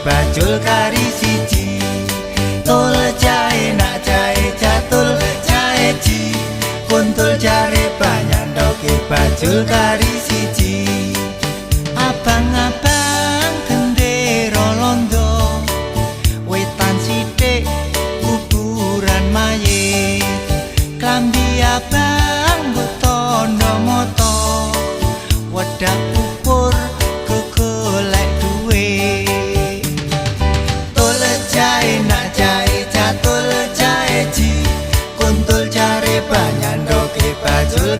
bajul kari siji. Tul jae nak jae jatul jae ji. Kuntul jare banyak ndoke bajul kari.